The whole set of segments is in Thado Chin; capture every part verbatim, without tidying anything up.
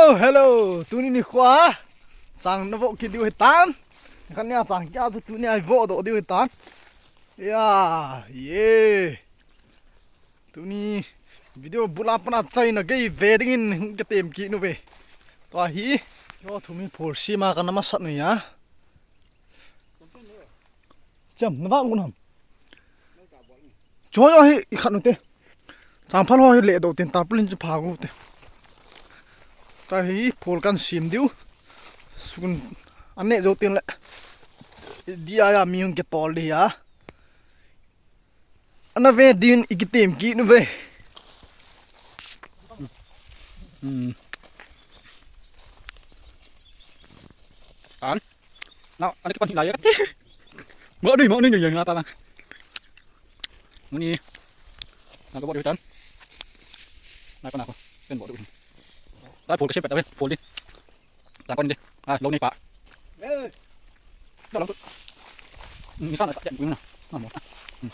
Oh, hello, tuni nikho a chang navoh kit diu hitan. Khat nia chang kia chu tuni a ivoh doh diu hitan. Ya, ye. Tuni video bula pana chaina gei ve dingin hung kitem kit uve. Tua hi, yo thumi phol sima kana masat nu ya. Cham, na vak gun ham. Cho yo hi i khat nu te. Changphal ho hi le do tin tarpaulin chu pha gu te. Tua hi phol kan sim diu. Sun an ne jo tin le. Dia ya mi hung kitol di ya. Ana ve din i kitem kit nu ve. Hmm. An. Nau, ani kipan hilai. Mo ni, mo ni, ni, ni, na pa bang. Mo ni. Na ka bo di tan. Na pa na ko. Ken bo di. Lai phol ka sem pet ta ve, phol di. Tang kon di. Ah, lo ni pa. Lo lo tu. Ni sa na sa ken na. Na mo.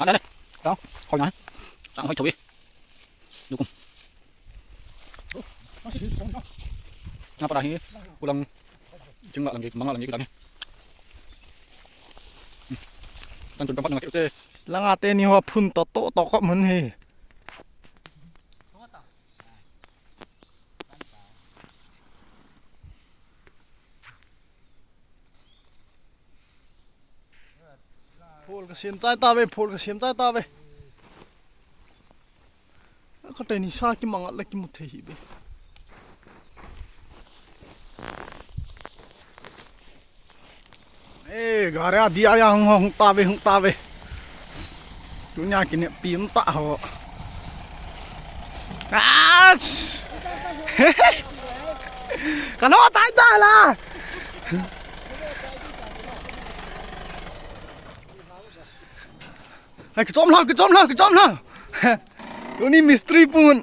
Ha na le. Tao. Khoi na. Tang hoi thui. Dukum. Nga para hi, kulang, ching nga lang, manga lang, lang. Tan chun pang pat nga te. Langa te ni ho phun to, to, to ko mun hi. Phol ka sem chai ta ve, phol ka sem chai ta ve. Ka teni sa ki manga la ki mu thei hi be. Eh, gari a dia ya hung, hung ta ve, hung ta ve. Tunia kine pim ta ho. As! Kalo tai ta la. Hai, kichom la, kichom la, kichom la. Tuni mistri pun.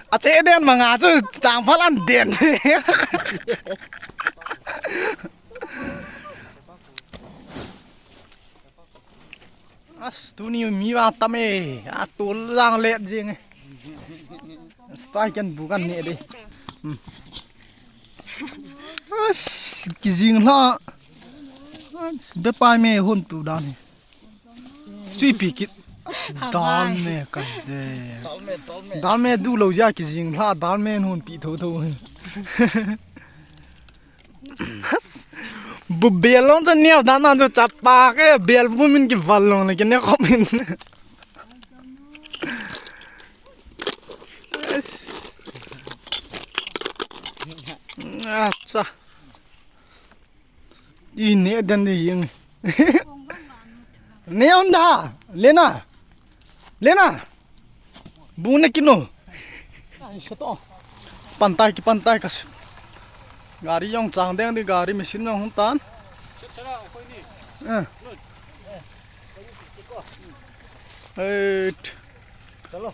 Ache den manga chu changphal an den. As, tuni mi va tam e, a tol lang let jing e. As, tai ken bu kan ne de. Hmm. As, kijing la. As, be pai me hon tu dan e. Sui pi kit. Dal me kan de. Dal me, dal me. Dal me du lo ja kijing la, dal me hon pi tho tho. Bu bel long chu neo dan dan chu chapa ke bel bu min kival long le kine khop in. Acha. I ne den de ying. Ne on da. Lena. Lena. Bu ne kino. Ai, sa to. Pantai ki pantai kas. Gari jong chang deng di gari machine jong hung tan. Eh. Eight. Chalo.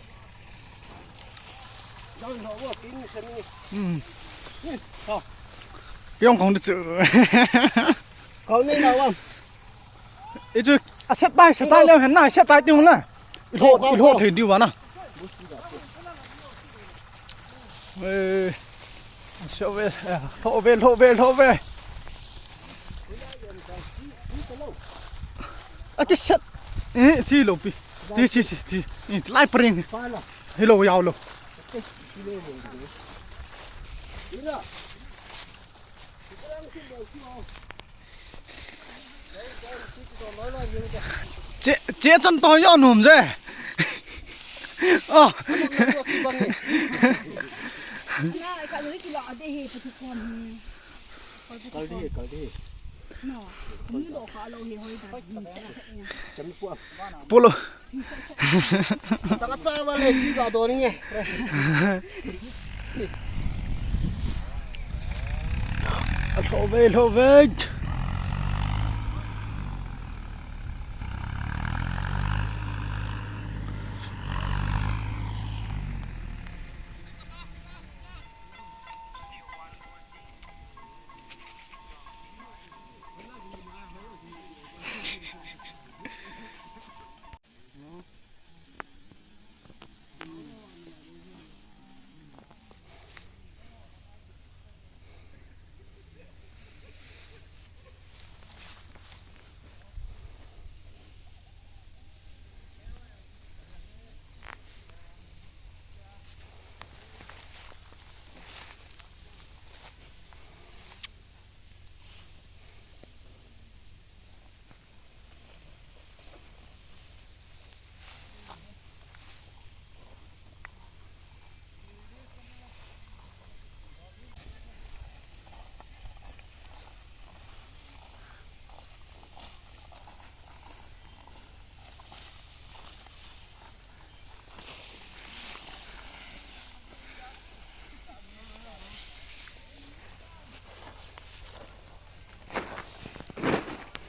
Jang lo wo tin se ni. Hmm. Ni. Ha. Pyong kong de chu. Kau ni na wang. Ei chu a set bai, set bai leo hen na, set bai tiu na. I lho, i lho thei diu va na. Eh, set ve, eh, lho ve, lho ve, lho ve. A ki set. Eh, chi lo pi. Chi, chi, chi, chi. Eh, lai pring. Hi lo yau lo. Che, che chan to yo num je. Oh. Na, ka lo ki la de he, pati kon he. Kal di, kal di. No. Mu do ka lo he hoi da. Cham pu. Polo. Taka cha va le ki ga do ni nge. Lho ve, lho ve.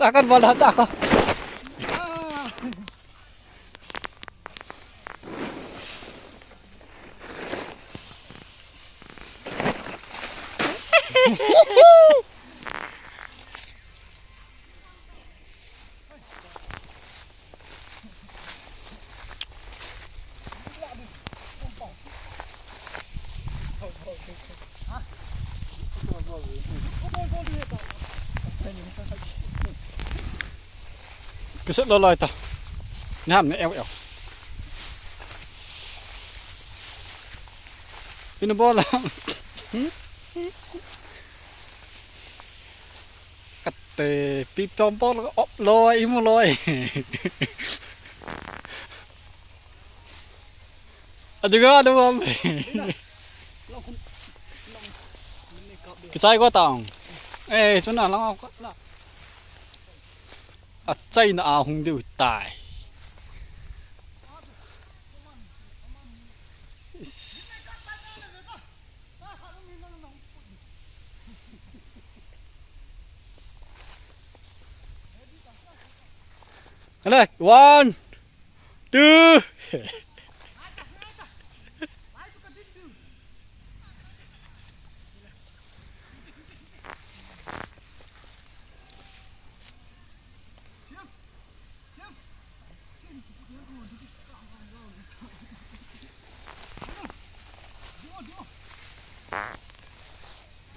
Takkan bala takkan. Kiset loi loi ta. Nam ne eu eu. Pinu bol la. Kate pi pom bol op loi imu loi. Adiga do am. Kichai ko taong. Eh, chuna lang ko na. A China a hung diu tai. Hello, one, two.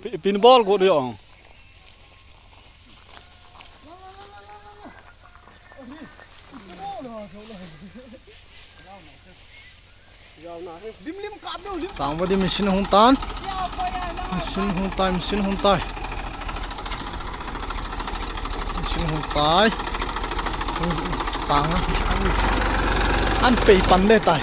Pi-, pin bol ko ri ong. Sangva di machine hung tan. Machine hung tai, machine hung tai. Machine hung tai. Sang a. An pei pan le tai.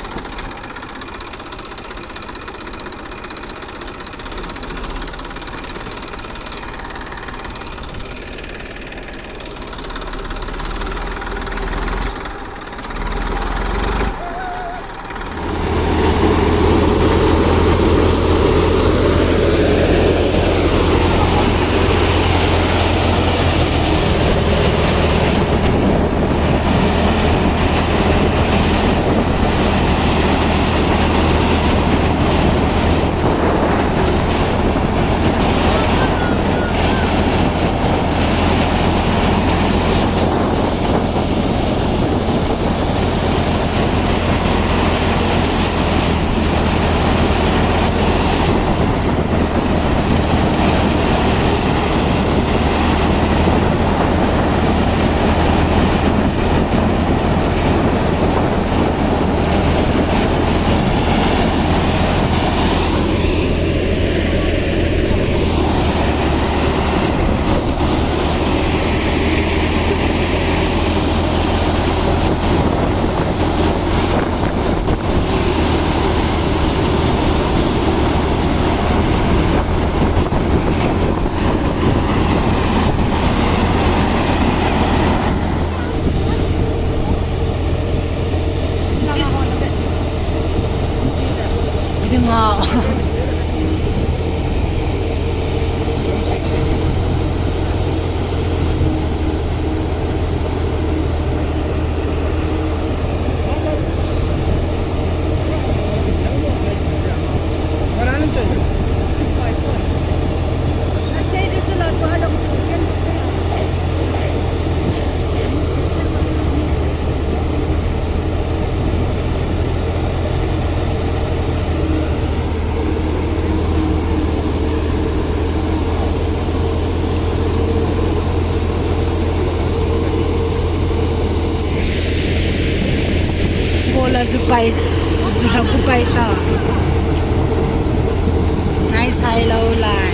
Bola jupai, jula kupai ta. Nice hai lo lai.